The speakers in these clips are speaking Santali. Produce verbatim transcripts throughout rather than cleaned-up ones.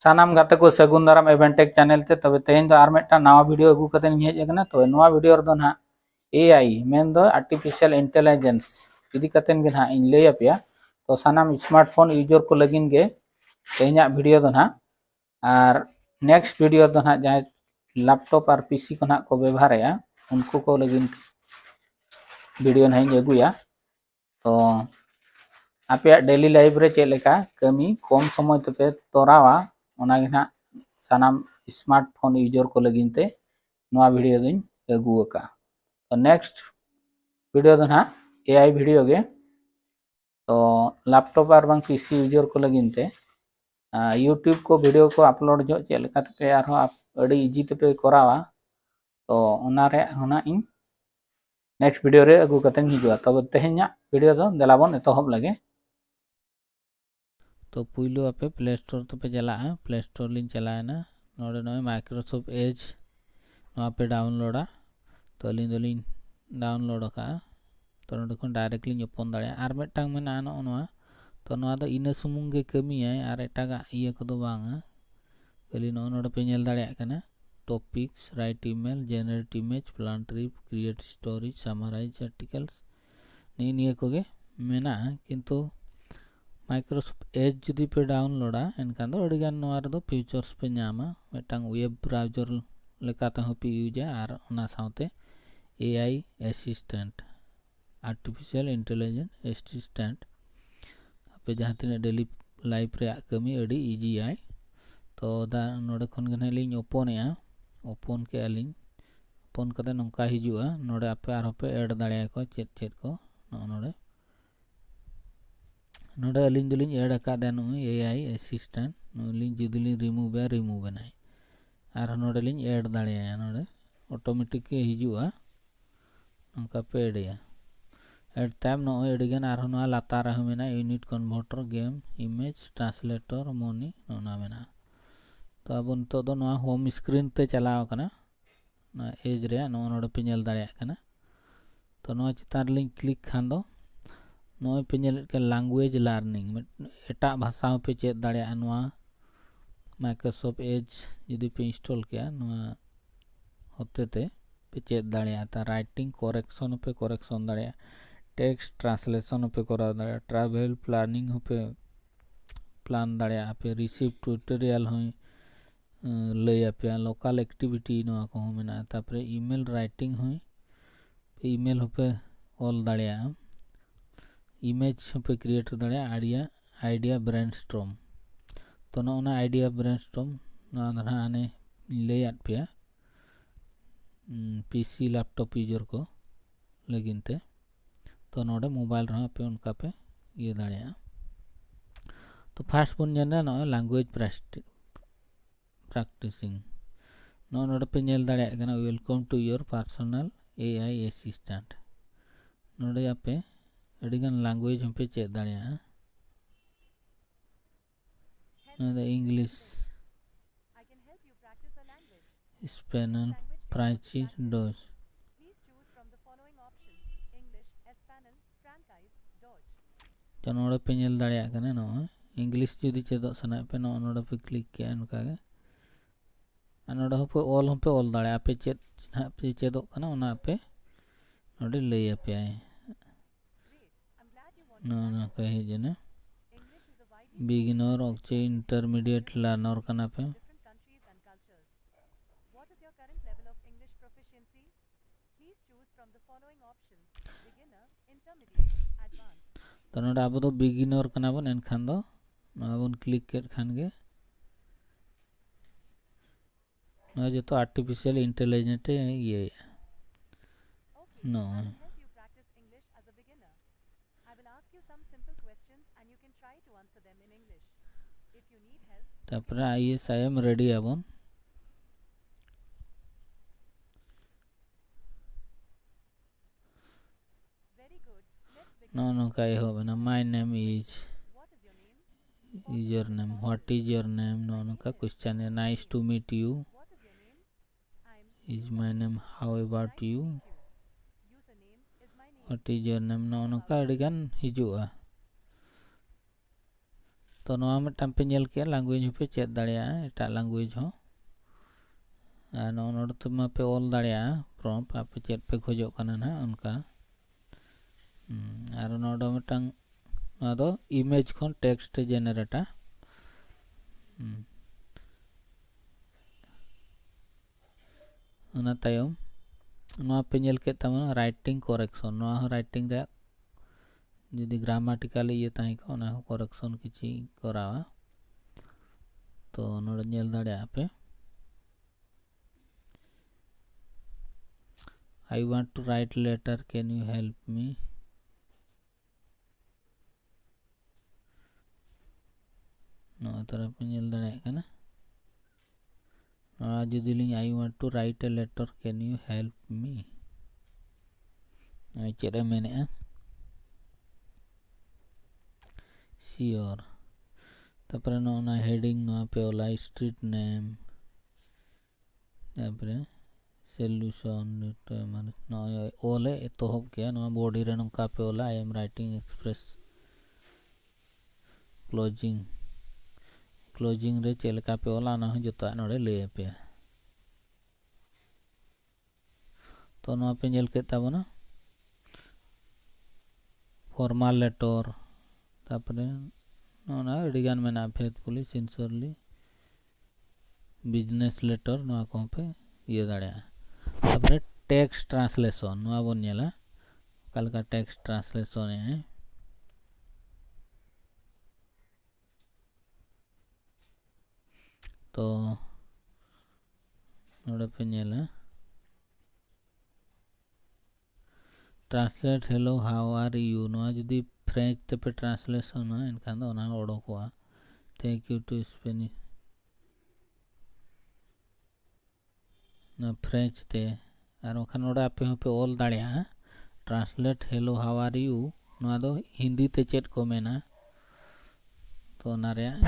ᱥᱟᱱᱟᱢ ᱜᱟᱛᱮ ᱠᱚ ᱥᱟᱹᱜᱩᱱ ᱫᱟᱨᱟᱢ Eventech channel ᱛᱮ᱾ ᱛᱚᱵᱮ ᱛᱮᱦᱮᱧ ᱫᱚ ᱟᱨ ᱢᱤᱫᱴᱟᱝ ᱱᱟᱣᱟ video ᱟᱹᱜᱩ ᱠᱟᱛᱮ ᱤᱧ ᱦᱮᱡ ᱟᱠᱟᱱᱟ᱾ ᱛᱚᱵᱮ ᱱᱚᱣᱟ video ᱨᱮᱫᱚ ᱱᱟᱦᱟᱜ A I, ᱢᱮᱱᱫᱚ artificial intelligence ᱤᱫᱤ ᱠᱟᱛᱮ ᱜᱮ ᱱᱟᱦᱟᱜ ᱤᱧ ᱞᱟᱹᱭ ᱟᱯᱮᱭᱟ᱾ ᱛᱚ ᱥᱟᱱᱟᱢ smartphone user ᱠᱚ ᱞᱟᱹᱜᱤᱫ ᱜᱮ ᱛᱮᱦᱮᱧᱟᱜ video ᱫᱚ ᱱᱟᱦᱟᱜ᱾ ᱟᱨ next video ᱫᱚ ᱱᱟᱦᱟᱜ ᱡᱟᱦᱟᱸᱭ laptop ᱟᱨ P C ᱠᱚ ᱱᱟᱦᱟᱜ ᱠᱚ ᱵᱮᱵᱚᱦᱟᱨᱮᱫᱼᱟ, ᱩᱱᱠᱩ ᱠᱚ ᱞᱟᱹᱜᱤᱫ video ᱱᱟᱦᱟᱜ ᱤᱧ ᱟᱹᱜᱩᱭᱟ᱾ ᱛᱚ ᱟᱯᱮᱭᱟᱜ daily life ᱨᱮ ᱪᱮᱫ ᱞᱮᱠᱟ ᱠᱟᱹᱢᱤ ᱠᱚᱢ ᱥᱚᱢᱚᱭ ᱛᱮᱯᱮ ᱛᱚᱨᱟᱣᱟ, ᱚᱱᱟᱜᱮ ᱱᱟᱦᱟᱜ ᱥᱟᱱᱟᱢ smartphone user ᱠᱚ ᱞᱟᱹᱜᱤᱫ ᱛᱮ ᱱᱚᱣᱟ video ᱫᱚᱧ ᱟᱹᱜᱩ ᱟᱠᱟᱫᱼᱟ᱾ ᱛᱚ next video ᱫᱚ ᱱᱟᱦᱟᱜ A I video ᱜᱮ᱾ ᱛᱚ laptop ᱟᱨ ᱵᱟᱝ P C user ᱠᱚ ᱞᱟᱹᱜᱤᱫ ᱛᱮ YouTube ᱠᱚ video ᱠᱚ upload ᱡᱚᱦᱚᱜ ᱪᱮᱫ ᱞᱮᱠᱟ ᱛᱮᱯᱮ ᱟᱨᱦᱚᱸ ᱟᱹᱰᱤ easy ᱛᱮᱯᱮ ᱠᱚᱨᱟᱣᱟ, ᱛᱚ ᱚᱱᱟ ᱨᱮᱭᱟᱜ ᱦᱚᱸ ᱱᱟᱦᱟᱜ ᱤᱧ next video ᱨᱮ ᱟᱹᱜᱩ ᱠᱟᱛᱮᱧ ᱦᱤᱡᱩᱜᱼᱟ᱾ ᱛᱚᱵᱮ ᱛᱮᱦᱮᱧᱟᱜ video ᱫᱚ ᱫᱮᱞᱟ ᱵᱚᱱ ᱮᱛᱚᱦᱚᱵ ᱞᱮᱜᱮ᱾ ᱛᱚ ᱯᱩᱭᱞᱩ ᱟᱯᱮ Play Store ᱛᱮᱯᱮ ᱪᱟᱞᱟᱜᱼᱟ᱾ Play Store ᱞᱤᱧ ᱪᱟᱞᱟᱣᱮᱱᱟ᱾ ᱱᱚᱰᱮ ᱱᱚᱜᱼᱚᱭ Microsoft Edge ᱱᱚᱣᱟ ᱯᱮ downloadᱟ᱾ ᱛᱚ ᱟᱹᱞᱤᱧ ᱫᱚᱞᱤᱧ download ᱟᱠᱟᱫᱼᱟ᱾ ᱛᱚ ᱱᱚᱰᱮ ᱠᱷᱚᱱ direct ᱞᱤᱧ open ᱫᱟᱲᱮᱭᱟᱜᱼᱟ᱾ ᱟᱨ ᱢᱤᱫᱴᱟᱝ ᱢᱮᱱᱟᱜᱼᱟ ᱱᱚᱜᱼᱚ ᱱᱚᱣᱟ᱾ ᱛᱚ ᱱᱚᱣᱟ ᱫᱚ ᱤᱱᱟᱹ ᱥᱩᱢᱩᱝ ᱜᱮ ᱠᱟᱹᱢᱤᱭᱟᱭ, ᱟᱨ ᱮᱴᱟᱜᱟᱜ ᱤᱭᱟᱹ ᱠᱚᱫᱚ ᱵᱟᱝᱟ᱾ ᱠᱷᱟᱹᱞᱤ ᱱᱚᱜᱼᱚ ᱱᱚᱰᱮ ᱯᱮ ᱧᱮᱞ ᱫᱟᱲᱮᱭᱟᱜ ᱠᱟᱱᱟ, topics, write email, generate image, plan trip, create story, summarize articles, ᱱᱤᱭᱟᱹ ᱱᱤᱭᱟᱹ ᱠᱚᱜᱮ ᱢᱮᱱᱟᱜᱼᱟ᱾ ᱠᱤᱱᱛᱩ Microsoft Edge ᱡᱩᱫᱤ ᱯᱮ downloadᱟ, ᱮᱱᱠᱷᱟᱱ ᱫᱚ ᱟᱹᱰᱤᱜᱟᱱ ᱱᱚᱣᱟ ᱨᱮᱫᱚ features ᱯᱮ ᱧᱟᱢᱟ᱾ ᱢᱤᱫᱴᱟᱝ web browser ᱞᱮᱠᱟ ᱛᱮᱦᱚᱸ ᱯᱮ ᱤᱭᱩᱡᱟ, ᱟᱨ ᱚᱱᱟ ᱥᱟᱶᱛᱮ A I assistant, artificial intelligence assistant, ᱟᱯᱮ ᱡᱟᱦᱟᱸ ᱛᱤᱱᱟᱹᱜ daily life ᱨᱮᱭᱟᱜ ᱠᱟᱹᱢᱤ ᱟᱹᱰᱤ easy ᱟᱭ᱾ ᱛᱚ ᱫᱟ ᱱᱚᱰᱮ ᱠᱷᱚᱱ ᱜᱮ ᱱᱟᱦᱟᱜ ᱞᱤᱧ open ᱮᱜᱼᱟ᱾ Open ᱠᱮᱜᱼᱟ ᱞᱤᱧ᱾ Open ᱠᱟᱛᱮ ᱱᱚᱝᱠᱟ ᱦᱤᱡᱩᱜᱼᱟ᱾ ᱱᱚᱰᱮ ᱟᱯᱮ ᱟᱨᱦᱚᱸ ᱯᱮ add ᱫᱟᱲᱮᱭᱟᱠᱚᱣᱟ ᱪᱮᱫ ᱪᱮᱫ ᱠᱚ᱾ ᱱᱚᱜᱼᱚ ᱱᱚᱰᱮ, ᱱᱚᱰᱮ ᱟᱹᱞᱤᱧ ᱫᱚᱞᱤᱧ add ᱟᱠᱟᱫᱟ ᱱᱩᱭ A I assistant᱾ ᱱᱩᱭ ᱞᱤᱧ ᱡᱩᱫᱤ ᱞᱤᱧ remove ᱮᱭᱟ, remove ᱮᱱᱟᱭ᱾ ᱟᱨᱦᱚᱸ ᱱᱚᱰᱮ ᱞᱤᱧ add ᱫᱟᱲᱮᱭᱟᱭᱟ᱾ ᱱᱚᱰᱮ automatic ᱜᱮ ᱦᱤᱡᱩᱜᱼᱟ᱾ ᱱᱚᱝᱠᱟ ᱯᱮ add ᱮᱭᱟ᱾ Add ᱛᱟᱭᱚᱢ ᱱᱚᱜᱼᱚᱭ ᱟᱹᱰᱤᱜᱟᱱ ᱟᱨᱦᱚᱸ ᱱᱚᱣᱟ ᱞᱟᱛᱟᱨ ᱨᱮᱦᱚᱸ ᱢᱮᱱᱟᱜᱼᱟ, unit converter, game, image, translator, money, ᱱᱚᱜᱼᱚ ᱱᱚᱣᱟ ᱢᱮᱱᱟᱜᱼᱟ᱾ ᱛᱚ ᱟᱵᱚ ᱱᱤᱛᱚᱜ ᱫᱚ ᱱᱚᱣᱟ home screen ᱛᱮ ᱪᱟᱞᱟᱣ ᱟᱠᱟᱱᱟ᱾ ᱱᱚᱣᱟ Edge ᱨᱮᱭᱟᱜ ᱱᱚᱜᱼᱚ ᱱᱚᱰᱮ ᱯᱮ ᱧᱮᱞ ᱫᱟᱲᱮᱭᱟᱜ ᱠᱟᱱᱟ᱾ ᱛᱚ ᱱᱚᱣᱟ ᱪᱮᱛᱟᱱ ᱨᱮᱞᱤᱧ click ᱠᱷᱟᱱ ᱫᱚ ᱱᱚᱜᱼᱚᱭ ᱯᱮ ᱧᱮᱞᱮᱫ ᱠᱟᱱ language learning, ᱢᱤᱫ ᱮᱴᱟᱜ ᱵᱷᱟᱥᱟ ᱦᱚᱸᱯᱮ ᱪᱮᱫ ᱫᱟᱲᱮᱭᱟᱜᱼᱟ ᱱᱚᱣᱟ Microsoft Edge ᱡᱩᱫᱤ ᱯᱮ install ᱠᱮᱜᱼᱟ, ᱱᱚᱣᱟ ᱦᱚᱛᱮ ᱛᱮ ᱯᱮ ᱪᱮᱫ ᱫᱟᱲᱮᱭᱟᱜᱼᱟ᱾ ᱛᱟ writing correction ᱦᱚᱸᱯᱮ correction ᱫᱟᱲᱮᱭᱟᱜᱼᱟ, text translation ᱦᱚᱸᱯᱮ ᱠᱚᱨᱟᱣ ᱫᱟᱲᱮᱭᱟᱜᱼᱟ, travel planning ᱦᱚᱸᱯᱮ plan ᱫᱟᱲᱮᱭᱟᱜᱼᱟ ᱯᱮ, recipe tutorial ᱦᱚᱸᱭ ᱞᱟᱹᱭ ᱟᱯᱮᱭᱟ, local activity ᱱᱚᱣᱟ ᱠᱚᱦᱚᱸ ᱢᱮᱱᱟᱜᱼᱟ᱾ ᱛᱟᱯᱚᱨᱮ email writing ᱦᱚᱸ, email ᱦᱚᱸᱯᱮ ᱚᱞ ᱫᱟᱲᱮᱭᱟᱜᱼᱟ, image ᱦᱚᱸᱯᱮ create ᱫᱟᱲᱮᱭᱟᱜᱼᱟ᱾ idea idea brainstorm, ᱛᱚ ᱱᱚᱜᱼᱚ ᱱᱟ idea brainstorm ᱱᱚᱣᱟ ᱫᱚ ᱱᱟᱦᱟᱜ ᱦᱟᱱᱮ ᱞᱟᱹᱭᱟᱫ ᱯᱮᱭᱟ, ᱯᱤ ᱥᱤ laptop user ᱠᱚ ᱞᱟᱹᱜᱤᱫ ᱛᱮ᱾ ᱛᱚ ᱱᱚᱰᱮ mobile ᱨᱮᱦᱚᱸ ᱟᱯᱮ ᱚᱱᱠᱟ ᱯᱮ ᱤᱭᱟᱹ ᱫᱟᱲᱮᱭᱟᱜᱼᱟ᱾ ᱛᱚ first ᱵᱚᱱ ᱧᱮᱞᱟ ᱱᱚᱜᱼᱚᱭ language practicing᱾ ᱱᱚᱜᱼᱚ ᱱᱚᱰᱮ ᱯᱮ ᱧᱮᱞ ᱫᱟᱲᱮᱭᱟᱜ ᱠᱟᱱᱟ, welcome to your personal A I assistant᱾ ᱱᱚᱰᱮ ᱟᱯᱮ ᱟᱹᱰᱤᱜᱟᱱ language ᱦᱚᱸᱯᱮ ᱪᱮᱫ ᱫᱟᱲᱮᱭᱟᱜᱼᱟ᱾ ᱱᱚᱣᱟ ᱫᱚ English, Spanish, French, Dutch᱾ ᱛᱚ ᱱᱚᱰᱮ ᱯᱮ ᱧᱮᱞ ᱫᱟᱲᱮᱭᱟᱜ ᱠᱟᱱᱟ, ᱱᱚᱜᱼᱚᱭ English ᱡᱩᱫᱤ ᱪᱮᱫᱚᱜ ᱥᱟᱱᱟᱭᱮᱫ ᱯᱮ, ᱱᱚᱜᱼᱚ ᱱᱚᱰᱮ ᱯᱮ click ᱠᱮᱜᱼᱟ ᱚᱱᱠᱟᱜᱮ᱾ ᱟᱨ ᱱᱚᱰᱮ ᱦᱚᱸᱯᱮ ᱚᱞ ᱦᱚᱸᱯᱮ ᱚᱞ ᱫᱟᱲᱮᱭᱟᱜᱼᱟ, ᱟᱯᱮ ᱪᱮᱫ ᱱᱟᱦᱟᱜ ᱯᱮ ᱪᱮᱫᱚᱜ ᱠᱟᱱᱟ, ᱚᱱᱟ ᱟᱯᱮ ᱱᱚᱰᱮ ᱞᱟᱹᱭ ᱟᱯᱮᱭᱟᱭ᱾ ᱱᱚᱜᱼᱚ ᱱᱚᱝᱠᱟ ᱦᱮᱡ ᱮᱱᱟ᱾ Beginner ᱚᱠᱪᱮ intermediate learner ᱠᱟᱱᱟ ᱯᱮ᱾ What is your current level of English proficiency? Please choose from the following options: beginner, intermediate, advanced. ᱛᱚ ᱱᱚᱰᱮ ᱟᱵᱚ ᱫᱚ beginner ᱠᱟᱱᱟ ᱵᱚᱱ, ᱮᱱᱠᱷᱟᱱ ᱫᱚ ᱱᱚᱣᱟ ᱵᱚᱱ click ᱠᱮᱫ ᱠᱷᱟᱱ ᱜᱮ ᱱᱚᱣᱟ ᱡᱚᱛᱚ artificial intelligence ᱮ ᱤᱭᱟᱹᱭᱮᱫᱼᱟ᱾ ᱱᱚᱜᱼᱚᱭ᱾ ᱛᱟᱨᱯᱚᱨᱮ yes, I am ready ᱟᱵᱚᱱ᱾ ᱱᱚᱜᱼᱚ ᱱᱚᱝᱠᱟ ᱮᱦᱚᱵ ᱮᱱᱟ, my name is, username, what is your name, ᱱᱚᱜᱼᱚ ᱱᱚᱝᱠᱟ question A, nice to meet you, is my name, how about you, what is your name, ᱱᱚᱜᱼᱚ ᱱᱚᱝᱠᱟ ᱟᱹᱰᱤᱜᱟᱱ ᱦᱤᱡᱩᱜᱼᱟ᱾ ᱛᱚ ᱱᱚᱣᱟ ᱢᱤᱫᱴᱟᱝ ᱯᱮ ᱧᱮᱞ ᱠᱮᱜᱼᱟ, language ᱦᱚᱸᱯᱮ ᱪᱮᱫ ᱫᱟᱲᱮᱭᱟᱜᱼᱟ, ᱮᱴᱟᱜ language ᱦᱚᱸ᱾ ᱟᱨ ᱱᱚᱜᱼᱚ ᱱᱚᱰᱮ ᱛᱮ ᱢᱟᱯᱮ ᱚᱞ ᱫᱟᱲᱮᱭᱟᱜᱼᱟ prompt, ᱟᱯᱮ ᱪᱮᱫ ᱯᱮ ᱠᱷᱚᱡᱚᱜ ᱠᱟᱱᱟ ᱱᱟᱦᱟᱜ ᱚᱱᱠᱟ᱾ ᱦᱩᱸ, ᱟᱨ ᱱᱚᱰᱮ ᱢᱤᱫᱴᱟᱝ, ᱱᱚᱣᱟ ᱫᱚ image ᱠᱷᱚᱱ text generateᱟ᱾ ᱦᱩᱸ᱾ ᱚᱱᱟ ᱛᱟᱭᱚᱢ ᱱᱚᱣᱟ ᱯᱮ ᱧᱮᱞ ᱠᱮᱫ ᱛᱟᱵᱚᱱᱟ writing correction, ᱱᱚᱣᱟ ᱦᱚᱸ writing ᱨᱮᱭᱟᱜ ᱡᱩᱫᱤ grammatical ᱤᱭᱟᱹ ᱛᱟᱦᱮᱸ ᱠᱚᱜᱼᱟ, ᱚᱱᱟ ᱦᱚᱸ correction ᱠᱤᱪᱷᱤ ᱠᱚᱨᱟᱣᱟ᱾ ᱛᱚ ᱱᱚᱰᱮ ᱧᱮᱞ ᱫᱟᱲᱮᱭᱟᱜᱼᱟ ᱯᱮ, "I want to write letter, can you help me?" ᱱᱚᱣᱟ ᱛᱚᱨᱟ ᱯᱮ ᱧᱮᱞ ᱫᱟᱲᱮᱭᱟᱜ ᱠᱟᱱᱟ᱾ ᱱᱚᱣᱟ ᱡᱩᱫᱤ ᱞᱤᱧ, "I want to write a letter, can you help me?" ᱱᱚᱣᱟ ᱪᱮᱫ ᱮ ᱢᱮᱱᱮᱫᱼᱟ? Sure᱾ ᱛᱟᱯᱚᱨᱮ ᱱᱚᱜᱼᱚ ᱱᱟ heading, ᱱᱚᱣᱟ ᱯᱮ ᱚᱞᱟ street name, ᱛᱟᱯᱚᱨᱮ solution, ᱱᱚᱜᱼᱚᱭ ᱚᱞ ᱮ ᱮᱛᱚᱦᱚᱵ ᱠᱮᱜᱼᱟ᱾ ᱱᱚᱣᱟ body ᱨᱮ ᱱᱚᱝᱠᱟ ᱯᱮ ᱚᱞᱟ, "I am writing express closing", closing ᱨᱮ ᱪᱮᱫ ᱞᱮᱠᱟ ᱯᱮ ᱚᱞᱟ, ᱚᱱᱟ ᱦᱚᱸ ᱡᱚᱛᱚᱣᱟᱜ ᱱᱚᱰᱮ ᱞᱟᱹᱭ ᱟᱯᱮᱭᱟ᱾ ᱛᱚ ᱱᱚᱣᱟ ᱯᱮ ᱧᱮᱞ ᱠᱮᱫ ᱛᱟᱵᱚᱱᱟ formal letter, ᱛᱟᱯᱚᱨᱮ ᱱᱚᱜᱼᱚ ᱱᱟ ᱟᱹᱰᱤᱜᱟᱱ ᱢᱮᱱᱟᱜᱼᱟ, faithfully, sincerely, business letter, ᱱᱚᱣᱟ ᱠᱚᱦᱚᱸ ᱯᱮ ᱤᱭᱟᱹ ᱫᱟᱲᱮᱭᱟᱜᱼᱟ᱾ ᱛᱟᱯᱚᱨᱮ text translation, ᱱᱚᱣᱟ ᱵᱚᱱ ᱧᱮᱞᱟ ᱚᱠᱟ ᱞᱮᱠᱟ text translation ᱮᱜᱼᱟᱭ᱾ ᱛᱚ ᱱᱚᱰᱮ ᱯᱮ ᱧᱮᱞᱟ, translate "Hello, how are you?" ᱱᱚᱣᱟ ᱡᱩᱫᱤ French ᱛᱮᱯᱮ translationᱟ, ᱮᱱᱠᱷᱟᱱ ᱫᱚ ᱚᱱᱟ ᱚᱰᱚᱠᱚᱜᱼᱟ, "Thank you" to Spanish, ᱱᱚᱣᱟ French ᱛᱮ᱾ ᱟᱨ ᱵᱟᱝᱠᱷᱟᱱ ᱱᱚᱰᱮ ᱟᱯᱮ ᱦᱚᱸᱯᱮ ᱚᱞ ᱫᱟᱲᱮᱭᱟᱜᱼᱟ, translate "Hello, how are you?" ᱱᱚᱣᱟ ᱫᱚ ᱦᱤᱱᱫᱤ ᱛᱮ ᱪᱮᱫ ᱠᱚ ᱢᱮᱱᱟ, ᱛᱚ ᱚᱱᱟ ᱨᱮᱭᱟᱜ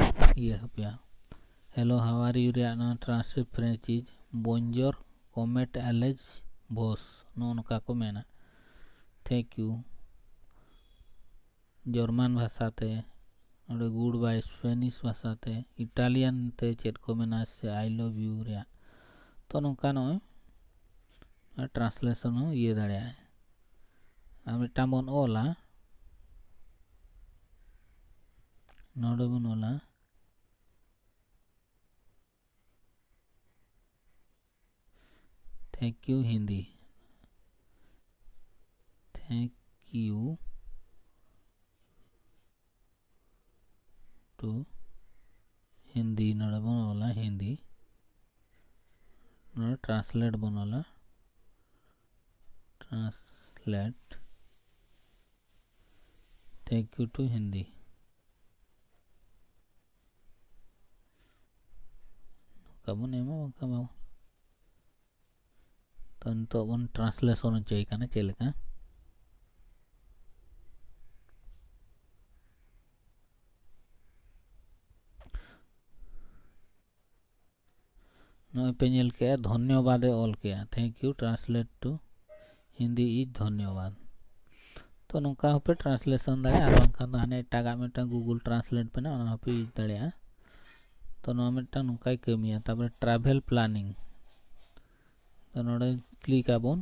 ᱤᱭᱟᱹ ᱦᱟᱯᱮᱭᱟ᱾ "Hello, how are you?" ᱨᱮᱭᱟᱜ ᱱᱚᱣᱟ translate French is "Bonjour, comment allez-vous?" ᱱᱚᱜᱼᱚ ᱱᱚᱝᱠᱟ ᱠᱚ ᱢᱮᱱᱟ, "Thank you" ᱡᱚᱨᱢᱟᱱ ᱵᱷᱟᱥᱟ ᱛᱮ᱾ ᱱᱚᱰᱮ ᱜᱩᱰ ᱵᱟᱭ ᱥᱯᱮᱱᱤᱥ ᱵᱷᱟᱥᱟᱛᱮ, ᱤᱴᱟᱞᱤᱭᱟᱱ ᱛᱮ ᱪᱮᱫ ᱠᱚ ᱢᱮᱱᱟ ᱥᱮ ᱟᱭ ᱞᱟᱵᱷ ᱭᱩ ᱨᱮᱭᱟᱜ᱾ ᱛᱚ ᱱᱚᱝᱠᱟ ᱱᱚᱜᱼᱚᱭ ᱴᱨᱟᱱᱥᱞᱮᱥᱚᱱ ᱦᱚᱸ ᱤᱭᱟᱹ ᱫᱟᱲᱮᱭᱟᱜᱼᱟᱭ᱾ ᱟᱨ ᱢᱤᱫᱴᱟᱝ ᱵᱚᱱ ᱚᱞᱟ, ᱱᱚᱰᱮ ᱵᱚᱱ ᱚᱞᱟ thank you Hindi, thank you to Hindi, ᱱᱚᱰᱮ ᱵᱚᱱ ᱚᱞᱟ ᱦᱤᱱᱫᱤ, ᱱᱚᱰᱮ ᱴᱨᱟᱱᱥᱞᱮᱴ ᱵᱚᱱ ᱚᱞᱟ, translate thank you to Hindi᱾ ᱱᱚᱝᱠᱟ ᱵᱚᱱ ᱮᱢᱟ, ᱵᱟᱝᱠᱷᱟᱱ ᱵᱟᱵᱚᱱ᱾ ᱛᱚ ᱱᱤᱛᱚᱜ ᱵᱚᱱ ᱴᱨᱟᱱᱥᱞᱮᱥᱚᱱ ᱦᱚᱪᱚᱭ ᱠᱟᱱᱟ ᱪᱮᱫ ᱞᱮᱠᱟ᱾ ᱱᱚᱜᱼᱚᱭ ᱯᱮ ᱧᱮᱞ ᱠᱮᱜᱼᱟ, ᱫᱷᱚᱱᱭᱚᱵᱟᱫ ᱮ ᱚᱞ ᱠᱮᱜᱼᱟ, thank you translate to Hindi is ᱫᱷᱚᱱᱭᱚᱵᱟᱫ᱾ ᱛᱚ ᱱᱚᱝᱠᱟ ᱦᱚᱸᱯᱮ ᱴᱨᱟᱱᱥᱞᱮᱥᱚᱱ ᱫᱟᱲᱮᱭᱟᱜᱼᱟ, ᱟᱨ ᱵᱟᱝᱠᱷᱟᱱ ᱫᱚ ᱦᱟᱱᱮ ᱮᱴᱟᱜᱟᱜ ᱢᱤᱫᱴᱟᱝ ᱜᱩᱜᱩᱞ ᱴᱨᱟᱱᱥᱞᱮᱴ ᱢᱮᱱᱟᱜᱼᱟ, ᱚᱱᱟ ᱦᱚᱸᱯᱮ ᱤᱭᱩᱡᱽ ᱫᱟᱲᱮᱭᱟᱜᱼᱟ᱾ ᱛᱚ ᱱᱚᱣᱟ ᱢᱤᱫᱴᱟᱝ ᱱᱚᱝᱠᱟᱭ ᱠᱟᱹᱢᱤᱭᱟ᱾ ᱛᱟᱨᱯᱚᱨᱮ ᱴᱨᱟᱵᱷᱮᱞ ᱯᱞᱟᱱᱤᱝ, ᱛᱚ ᱱᱚᱰᱮ ᱠᱞᱤᱠ ᱟᱵᱚᱱ᱾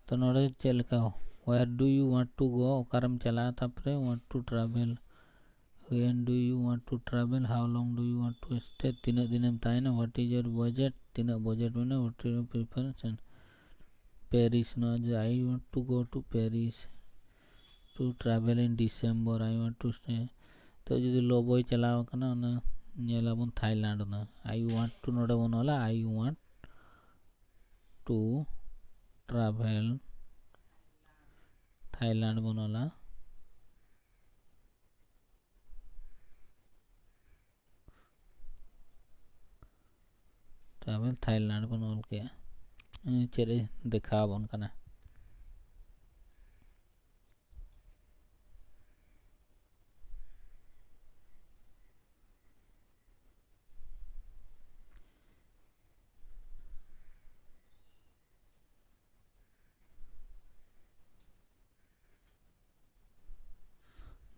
ᱛᱚ ᱱᱚᱰᱮ ᱪᱮᱫ ᱞᱮᱠᱟ, where do you want to go, ᱚᱠᱟᱨᱮᱢ ᱪᱟᱞᱟᱜᱼᱟ, ᱛᱟᱨᱯᱚᱨᱮ want to travel, when do you want to travel, how long do you want to stay, ᱛᱤᱱᱟᱹᱜ ᱫᱤᱱᱮᱢ ᱛᱟᱦᱮᱱᱟ, what is your budget, ᱛᱤᱱᱟᱹᱜ ᱵᱟᱡᱮᱴ ᱢᱮᱱᱟᱜᱼᱟ, what is your preference, and Paris, ᱱᱚᱣᱟ ᱡᱮ I want to go to Paris to travel in December, I want to stay᱾ ᱛᱚ ᱡᱩᱫᱤ ᱞᱚᱵᱚᱭ ᱪᱟᱞᱟᱣ ᱟᱠᱟᱱᱟ, ᱚᱱᱟ ᱧᱮᱞᱟᱵᱚᱱ ᱛᱷᱟᱭᱞᱮᱱᱰ ᱫᱚ, I want to ᱱᱚᱰᱮ ᱵᱚᱱ ᱚᱞᱟ, I want to travel Thailand ᱵᱚᱱ ᱚᱞᱟ᱾ ᱴᱨᱟᱵᱷᱮᱞ ᱛᱷᱟᱭᱞᱮᱱᱰ ᱵᱚᱱ ᱚᱞ ᱠᱮᱜᱼᱟ᱾ ᱪᱮᱫ ᱮ ᱫᱮᱠᱷᱟᱣ ᱟᱵᱚᱱ ᱠᱟᱱᱟ᱾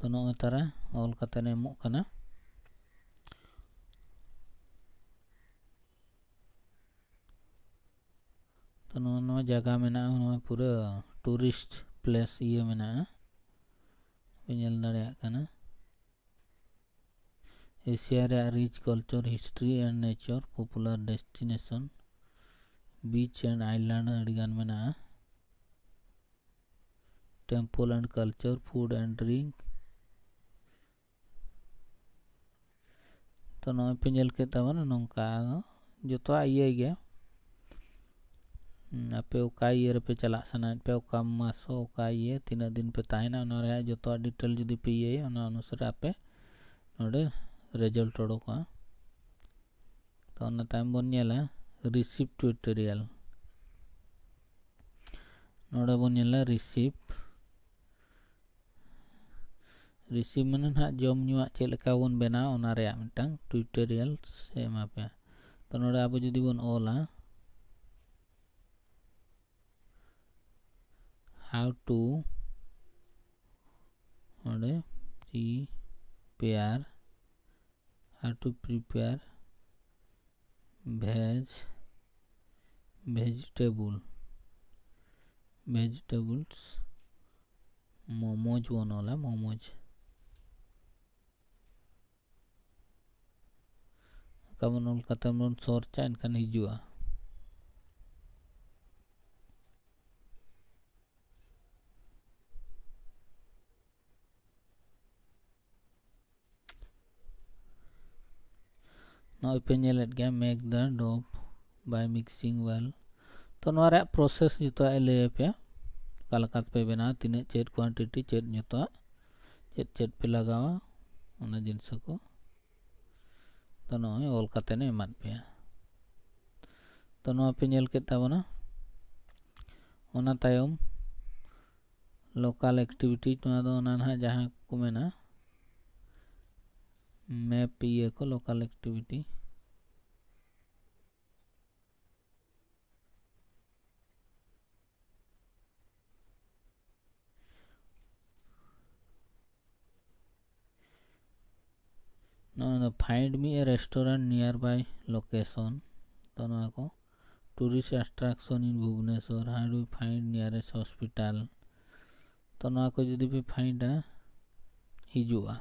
ᱛᱚ ᱱᱚᱜᱼᱚᱭ ᱛᱟᱨᱟ ᱚᱞ ᱠᱟᱛᱮ ᱮᱢᱚᱜ ᱠᱟᱱᱟ᱾ ᱛᱚ ᱱᱚᱣᱟ, ᱱᱚᱣᱟ ᱡᱟᱭᱜᱟ ᱢᱮᱱᱟᱜᱼᱟ, ᱱᱚᱣᱟ ᱯᱩᱨᱟᱹ tourist place ᱤᱭᱟᱹ ᱢᱮᱱᱟᱜᱼᱟ, ᱯᱮ ᱧᱮᱞ ᱫᱟᱲᱮᱭᱟᱜ ᱠᱟᱱᱟ᱾ ᱮᱥᱤᱭᱟ ᱨᱮᱭᱟᱜ rich culture, history and nature, popular destination, beach and island ᱟᱹᱰᱤᱜᱟᱱ ᱢᱮᱱᱟᱜᱼᱟ᱾ Temple and culture, food and drink, ᱛᱚ ᱱᱚᱜᱼᱚᱭ ᱯᱮ ᱧᱮᱞ ᱠᱮᱫ ᱛᱟᱵᱚᱱᱟ ᱱᱚᱝᱠᱟ ᱫᱚ ᱡᱚᱛᱚᱣᱟᱜ ᱤᱭᱟᱹ ᱜᱮ᱾ ᱦᱩᱸ, ᱟᱯᱮ ᱚᱠᱟ ᱤᱭᱟᱹ ᱨᱮᱯᱮ ᱪᱟᱞᱟᱜ ᱥᱟᱱᱟᱭᱮᱫ ᱯᱮ, ᱚᱠᱟ ᱢᱟᱥ ᱚᱠᱟ ᱤᱭᱟᱹ ᱛᱤᱱᱟᱹᱜ ᱫᱤᱱ ᱯᱮ ᱛᱟᱦᱮᱱᱟ, ᱚᱱᱟ ᱨᱮᱭᱟᱜ ᱡᱚᱛᱚᱣᱟᱜ detail ᱡᱩᱫᱤ ᱯᱮ ᱤᱭᱟᱹᱭᱟ, ᱚᱱᱟ ᱚᱱᱩᱥᱟᱨᱮ ᱟᱯᱮ ᱱᱚᱰᱮ result ᱚᱰᱚᱠᱚᱜᱼᱟ᱾ ᱛᱚ ᱚᱱᱟ ᱛᱟᱭᱚᱢ ᱵᱚᱱ ᱧᱮᱞᱟ receive tutorial᱾ ᱱᱚᱰᱮ ᱵᱚᱱ ᱧᱮᱞᱟ receive᱾ Receive ᱢᱟᱱᱮ ᱱᱟᱦᱟᱜ ᱡᱚᱢ ᱧᱩᱣᱟᱜ ᱪᱮᱫ ᱞᱮᱠᱟ ᱵᱚᱱ ᱵᱮᱱᱟᱣᱟ, ᱚᱱᱟ ᱨᱮᱭᱟᱜ ᱢᱤᱫᱴᱟᱝ tutorial ᱮ ᱮᱢᱟ ᱯᱮᱭᱟ᱾ ᱛᱚ ᱱᱚᱰᱮ ᱟᱵᱚ ᱡᱩᱫᱤ ᱵᱚᱱ ᱚᱞᱟ how to, ᱚᱸᱰᱮ prepare, how to prepare veg, vegetable, vegetables, momos ᱵᱚᱱ ᱚᱞᱟ, momos᱾ ᱚᱱᱠᱟ ᱵᱚᱱ ᱚᱞ ᱠᱟᱛᱮ ᱵᱚᱱ searchᱟ, ᱮᱱᱠᱷᱟᱱ ᱦᱤᱡᱩᱜᱼᱟ᱾ ᱱᱚᱜᱼᱚᱭ ᱯᱮ ᱧᱮᱞᱮᱫ ᱜᱮᱭᱟ, make the dough by mixing well᱾ ᱛᱚ ᱱᱚᱣᱟ ᱨᱮᱭᱟᱜ process ᱡᱚᱛᱚᱣᱟᱜ ᱮ ᱞᱟᱹᱭ ᱟᱯᱮᱭᱟ, ᱚᱠᱟ ᱞᱮᱠᱟ ᱛᱮᱯᱮ ᱵᱮᱱᱟᱣᱟ, ᱛᱤᱱᱟᱹᱜ ᱪᱮᱫ quantity, ᱪᱮᱫ ᱡᱚᱛᱚᱣᱟᱜ, ᱪᱮᱫ ᱪᱮᱫ ᱯᱮ ᱞᱟᱜᱟᱣᱟ, ᱚᱱᱟ ᱡᱤᱱᱤᱥ ᱠᱚ᱾ ᱛᱚ ᱱᱚᱜᱼᱚᱭ ᱚᱞ ᱠᱟᱛᱮ ᱮ ᱮᱢᱟᱫ ᱯᱮᱭᱟ᱾ ᱛᱚ ᱱᱚᱣᱟ ᱯᱮ ᱧᱮᱞ ᱠᱮᱫ ᱛᱟᱵᱚᱱᱟ᱾ ᱚᱱᱟ ᱛᱟᱭᱚᱢ local activity, ᱱᱚᱣᱟ ᱫᱚ ᱚᱱᱟ ᱱᱟᱦᱟᱜ ᱡᱟᱦᱟᱸ ᱠᱚ ᱢᱮᱱᱟ map ᱤᱭᱟᱹ ᱠᱚ, local activity᱾ Find me a restaurant nearby location. ᱛᱚ ᱱᱚᱣᱟ ᱠᱚ, tourist attraction in Bhubaneswar, how do you find nearest hospital? ᱛᱚ ᱱᱚᱣᱟ ᱠᱚ ᱡᱩᱫᱤ ᱯᱮ find ᱟ, ᱦᱤᱡᱩᱜᱼᱟ᱾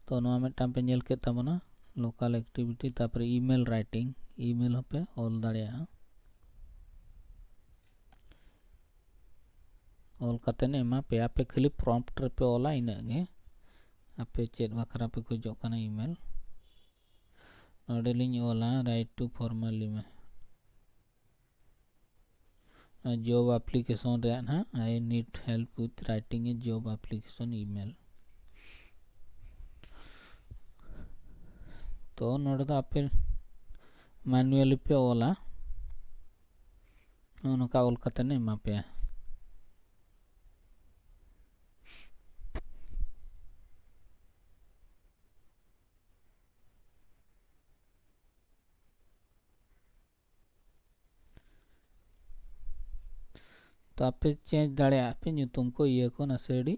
ᱛᱚ ᱱᱚᱣᱟ ᱢᱤᱫᱴᱟᱝ ᱯᱮ ᱧᱮᱞ ᱠᱮᱫ ᱛᱟᱵᱚᱱᱟ, local activity᱾ ᱛᱟᱨᱯᱚᱨᱮ email writing, email ᱦᱚᱸᱯᱮ ᱚᱞ ᱫᱟᱲᱮᱭᱟᱜᱼᱟ᱾ ᱚᱞ ᱠᱟᱛᱮᱫ ᱮᱢᱟ ᱯᱮᱭᱟ ᱯᱮ, ᱠᱷᱟᱹᱞᱤ prompt ᱨᱮᱯᱮ ᱚᱞᱟ, ᱤᱱᱟᱹᱜ ᱜᱮ᱾ ᱟᱯᱮ ᱪᱮᱫ ᱵᱟᱠᱷᱨᱟ ᱯᱮ ᱠᱷᱚᱡᱚᱜ ᱠᱟᱱᱟ email, ᱱᱚᱰᱮ ᱞᱤᱧ ᱚᱞᱟ write to formal email᱾ ᱡᱚᱵ ᱟᱯᱞᱤᱠᱮᱥᱚᱱ ᱨᱮᱭᱟᱜ ᱱᱟᱦᱟᱜ, I need help with writing a job application email᱾ ᱛᱚ ᱱᱚᱰᱮ ᱫᱚ ᱟᱯᱮ manually ᱯᱮ ᱚᱞᱟ, ᱱᱚᱜᱼᱚ ᱱᱚᱝᱠᱟ ᱚᱞ ᱠᱟᱛᱮ ᱮᱢᱟ ᱯᱮᱭᱟ᱾ ᱛᱚ ᱟᱯᱮ change ᱫᱟᱲᱮᱭᱟᱜᱼᱟ ᱯᱮ ᱧᱩᱛᱩᱢ ᱠᱚ, ᱤᱭᱟᱹ ᱠᱚ ᱱᱟᱥᱮ ᱟᱹᱰᱤ,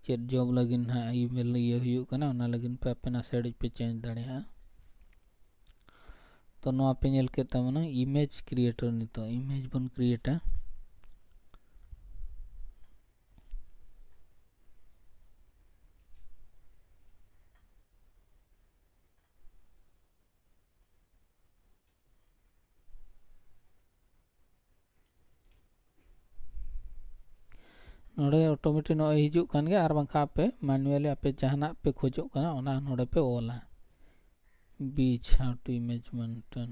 ᱪᱮᱫ job ᱞᱟᱹᱜᱤᱫ ᱱᱟᱦᱟᱜ email ᱤᱭᱟᱹ ᱦᱩᱭᱩᱜ ᱠᱟᱱᱟ, ᱚᱱᱟ ᱞᱟᱹᱜᱤᱫ ᱯᱮ ᱟᱯᱮ ᱱᱟᱥᱮ ᱟᱹᱰᱤ ᱯᱮ change ᱫᱟᱲᱮᱭᱟᱜᱼᱟ᱾ ᱛᱚ ᱱᱚᱣᱟ ᱯᱮ ᱧᱮᱞ ᱠᱮᱫ ᱛᱟᱵᱚᱱᱟ image creator, ᱱᱤᱛᱚᱜ image ᱵᱚᱱ createᱟ᱾ ᱱᱚᱰᱮ automatic ᱱᱚᱜᱼᱚᱭ ᱦᱤᱡᱩᱜ ᱠᱟᱱ ᱜᱮᱭᱟ, ᱟᱨ ᱵᱟᱝᱠᱷᱟᱱ ᱟᱯᱮ manually ᱟᱯᱮ ᱡᱟᱦᱟᱱᱟᱜ ᱯᱮ ᱠᱷᱚᱡᱚᱜ ᱠᱟᱱᱟ ᱚᱱᱟ ᱱᱚᱰᱮ ᱯᱮ ᱚᱞᱟ, beach, how to image maintain᱾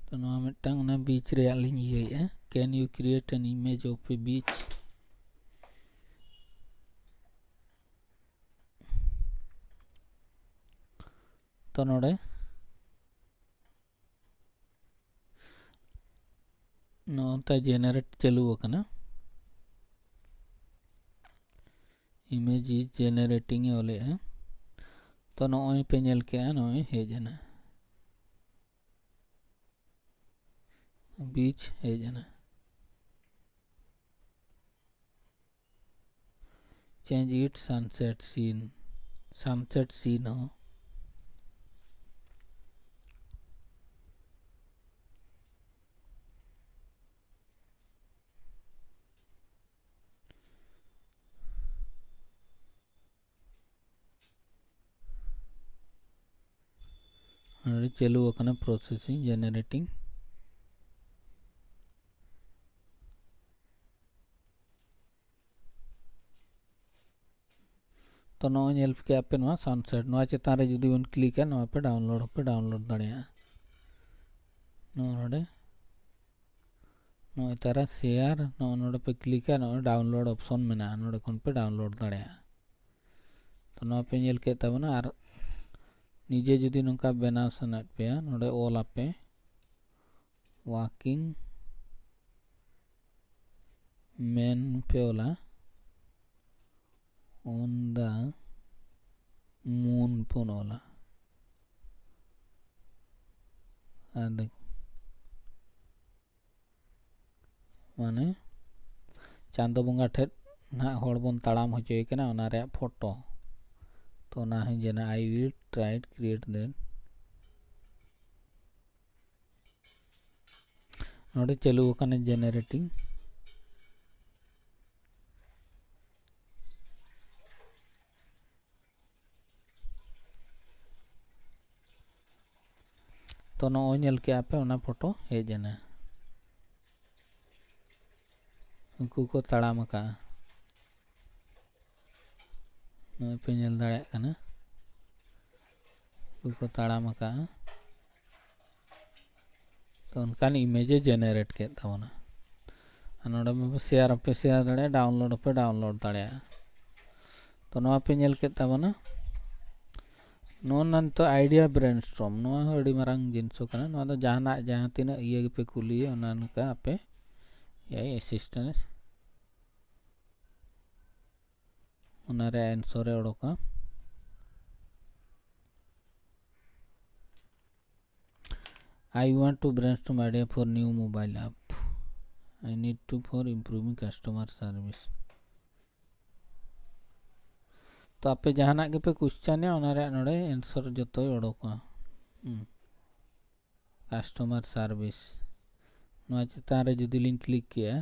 ᱛᱚ ᱱᱚᱣᱟ ᱢᱤᱫᱴᱟᱝ ᱚᱱᱟ beach ᱨᱮᱭᱟᱜ ᱞᱤᱧ ᱤᱭᱟᱹᱭᱮᱫᱼᱟ, can you create an image of a beach? ᱛᱚ ᱱᱚᱰᱮ ᱱᱚᱜᱼᱚ ᱱᱚᱝᱠᱟ generate ᱪᱟᱹᱞᱩ ᱟᱠᱟᱱᱟ, image is generating ᱮ ᱚᱞᱮᱜᱼᱟ᱾ ᱛᱚ ᱱᱚᱜᱼᱚᱭ ᱯᱮ ᱧᱮᱞ ᱠᱮᱜᱼᱟ, ᱱᱚᱜᱼᱚᱭ ᱦᱮᱡ ᱮᱱᱟ, beach ᱦᱮᱡ ᱮᱱᱟ᱾ Change it sunset scene, sunset scene ᱦᱚᱸ᱾ ᱱᱚᱰᱮ ᱪᱟᱹᱞᱩ ᱟᱠᱟᱱᱟ processing, generating᱾ ᱛᱚ ᱱᱚᱜᱼᱚᱭ ᱧᱮᱞ ᱠᱮᱜᱼᱟ ᱯᱮ ᱱᱚᱣᱟ sunset, ᱱᱚᱣᱟ ᱪᱮᱛᱟᱱ ᱨᱮ ᱡᱩᱫᱤ ᱵᱚᱱ ᱠᱞᱤᱠᱟ, ᱱᱚᱣᱟ ᱯᱮ download ᱦᱚᱸᱯᱮ download ᱫᱟᱲᱮᱭᱟᱜᱼᱟ᱾ ᱱᱚᱣᱟ ᱱᱚᱰᱮ ᱱᱚᱜᱼᱚᱭ ᱛᱟᱨᱟ share, ᱱᱚᱜᱼᱚ ᱱᱚᱰᱮ ᱯᱮ ᱠᱞᱤᱠᱟ, ᱱᱚᱜᱼᱚᱭ download option ᱢᱮᱱᱟᱜᱼᱟ, ᱱᱚᱰᱮ ᱠᱷᱚᱱ ᱯᱮ download ᱫᱟᱲᱮᱭᱟᱜᱼᱟ᱾ ᱛᱚ ᱱᱚᱣᱟ ᱯᱮ ᱧᱮᱞ ᱠᱮᱫ ᱛᱟᱵᱚᱱᱟ᱾ ᱟᱨ ᱱᱤᱡᱮ ᱡᱩᱫᱤ ᱱᱚᱝᱠᱟ ᱵᱮᱱᱟᱣ ᱥᱟᱱᱟᱭᱮᱫ ᱯᱮᱭᱟ, ᱱᱚᱰᱮ ᱚᱞ ᱟᱯᱮ working man ᱯᱮ ᱚᱞᱟ, on the moon ᱵᱚᱱ ᱚᱞᱟ᱾ ᱟᱨ ᱫᱮᱠᱷ-, ᱢᱟᱱᱮ ᱪᱟᱸᱫᱚ ᱵᱚᱸᱜᱟ ᱴᱷᱮᱱ ᱱᱟᱦᱟᱜ ᱦᱚᱲ ᱵᱚᱱ ᱛᱟᱲᱟᱢ ᱦᱚᱪᱚᱭᱮ ᱠᱟᱱᱟ, ᱚᱱᱟ ᱨᱮᱭᱟᱜ ᱯᱷᱳᱴᱳ᱾ ᱛᱚ ᱚᱱᱟ ᱦᱚᱸ ᱡᱮᱱᱚ I will try to create that᱾ ᱱᱚᱰᱮ ᱪᱟᱹᱞᱩ ᱟᱠᱟᱱᱟ generating᱾ ᱛᱚ ᱱᱚᱜᱼᱚᱭ ᱧᱮᱞ ᱠᱮᱜᱼᱟ ᱯᱮ, ᱚᱱᱟ ᱯᱷᱳᱴᱳ ᱦᱮᱡ ᱮᱱᱟ, ᱩᱱᱠᱩ ᱠᱚ ᱛᱟᱲᱟᱢ ᱟᱠᱟᱜᱼᱟ᱾ ᱱᱚᱜᱼᱚᱭ ᱯᱮ ᱧᱮᱞ ᱫᱟᱲᱮᱭᱟᱜ ᱠᱟᱱᱟ, ᱩᱱᱠᱩ ᱠᱚ ᱛᱟᱲᱟᱢ ᱟᱠᱟᱜᱼᱟ᱾ ᱛᱚ ᱚᱱᱠᱟᱱ image ᱮ generate ᱠᱮᱫ ᱛᱟᱵᱚᱱᱟ᱾ ᱟᱨ ᱱᱚᱰᱮ ᱢᱟ share ᱦᱚᱸᱯᱮ share ᱫᱟᱲᱮᱭᱟᱜᱼᱟ, download ᱦᱚᱸᱯᱮ download ᱫᱟᱲᱮᱭᱟᱜᱼᱟ᱾ ᱛᱚ ᱱᱚᱣᱟ ᱯᱮ ᱧᱮᱞ ᱠᱮᱫ ᱛᱟᱵᱚᱱᱟ᱾ ᱱᱚᱜᱼᱚ ᱱᱚᱣᱟ ᱱᱤᱛᱚᱜ idea brainstorm, ᱱᱚᱣᱟ ᱦᱚᱸ ᱟᱹᱰᱤ ᱢᱟᱨᱟᱝ ᱡᱤᱱᱤᱥ ᱠᱟᱱᱟ᱾ ᱱᱚᱣᱟ ᱫᱚ ᱡᱟᱦᱟᱱᱟᱜ ᱡᱟᱦᱟᱸ ᱛᱤᱱᱟᱹᱜ ᱤᱭᱟᱹ ᱜᱮᱯᱮ ᱠᱩᱞᱤᱭᱟ, ᱚᱱᱟ ᱱᱚᱝᱠᱟ ᱟᱯᱮ A I assistant ᱚᱱᱟ ᱨᱮ answer A ᱚᱰᱚᱠᱟ᱾ I want to brainstorm idea for new mobile app. I need to for improving customer service. ᱛᱚ ᱟᱯᱮ ᱡᱟᱦᱟᱱᱟᱜ ᱜᱮᱯᱮ ᱠᱩᱥᱪᱟᱱᱮᱜᱼᱟ, ᱚᱱᱟ ᱨᱮᱭᱟᱜ ᱱᱚᱰᱮ ᱮᱱᱥᱟᱨ ᱡᱚᱛᱚᱭ ᱚᱰᱳᱠᱚᱜᱼᱟ᱾ ᱦᱩᱸ᱾ ᱠᱟᱥᱴᱚᱢᱟᱨ ᱥᱟᱨᱵᱷᱤᱥ, ᱱᱚᱣᱟ ᱪᱮᱛᱟᱱ ᱨᱮ ᱡᱩᱫᱤ ᱞᱤᱧ ᱠᱞᱤᱠ ᱠᱮᱜᱼᱟ,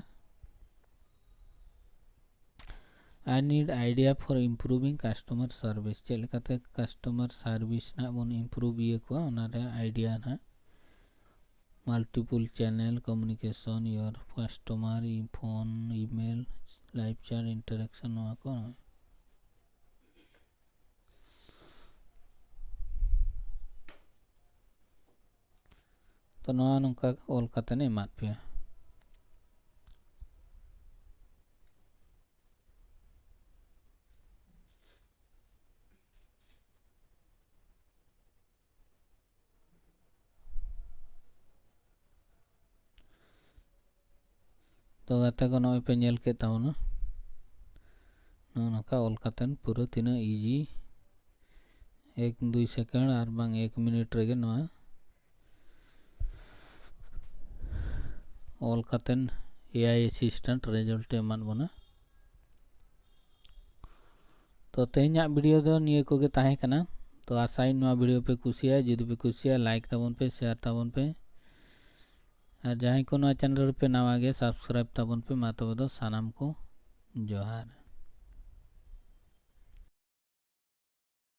I need idea for improving customer service, ᱪᱮᱫ ᱞᱮᱠᱟᱛᱮ ᱠᱟᱥᱴᱚᱢᱟᱨ ᱥᱟᱨᱵᱷᱤᱥ ᱱᱟᱜ ᱵᱚᱱ ᱤᱢᱯᱨᱩᱵᱷ ᱤᱭᱟᱹ ᱠᱚᱣᱟ, ᱚᱱᱟ ᱨᱮᱭᱟᱜ ᱟᱭᱰᱤᱭᱟ ᱱᱟᱜ᱾ Multiple channel communication, your customer, phone, email, live chat interaction, ᱱᱚᱣᱟ ᱠᱚ᱾ ᱛᱚ ᱱᱚᱣᱟ ᱱᱚᱝᱠᱟ ᱚᱞ ᱠᱟᱛᱮ ᱮ ᱮᱢᱟᱫ ᱯᱮᱭᱟ᱾ ᱛᱚ ᱜᱟᱛᱮ ᱠᱚ, ᱱᱚᱜᱼᱚᱭ ᱯᱮ ᱧᱮᱞ ᱠᱮᱫ ᱛᱟᱵᱚᱱᱟ, ᱱᱚᱜᱼᱚ ᱱᱚᱝᱠᱟ ᱚᱞ ᱠᱟᱛᱮᱱ ᱯᱩᱨᱟᱹ ᱛᱤᱱᱟᱹᱜ ᱤᱡᱤ, ᱮᱠ ᱫᱩᱭ ᱥᱮᱠᱮᱱᱰ ᱟᱨ ᱵᱟᱝ ᱮᱠ ᱢᱤᱱᱤᱴ ᱨᱮᱜᱮ ᱱᱚᱣᱟ ᱚᱞ ᱠᱟᱛᱮᱱ ᱮ ᱟᱭ ᱮᱥᱤᱥᱴᱮᱱᱴ ᱨᱮᱡᱟᱞᱴ ᱮ ᱮᱢᱟᱫ ᱵᱚᱱᱟ᱾ ᱛᱚ ᱛᱮᱦᱮᱧᱟᱜ ᱵᱷᱤᱰᱤᱭᱳ ᱫᱚ ᱱᱤᱭᱟᱹ ᱠᱚᱜᱮ ᱛᱟᱦᱮᱸ ᱠᱟᱱᱟ᱾ ᱛᱚ ᱟᱥᱟᱭᱟᱹᱧ ᱱᱚᱣᱟ ᱵᱷᱤᱰᱤᱭᱳ ᱯᱮ ᱠᱩᱥᱤᱭᱟᱜᱼᱟ᱾ ᱡᱩᱫᱤ ᱯᱮ ᱠᱩᱥᱤᱭᱟᱜᱼᱟ, ᱞᱟᱭᱤᱠ ᱛᱟᱵᱚᱱ ᱯᱮ, ᱥᱮᱭᱟᱨ ᱛᱟᱵᱚᱱ ᱯᱮ, ᱟᱨ ᱡᱟᱦᱟᱸᱭ ᱠᱚ ᱱᱚᱣᱟ ᱪᱮᱱᱮᱞ ᱨᱮᱯᱮ ᱱᱟᱣᱟ ᱜᱮᱭᱟ, ᱥᱟᱵᱥᱠᱨᱟᱭᱤᱵ ᱛᱟᱵᱚᱱ ᱯᱮ᱾ ᱢᱟ ᱛᱚᱵᱮ ᱫᱚ ᱥᱟᱱᱟᱢ ᱠᱚ ᱡᱚᱦᱟᱨ᱾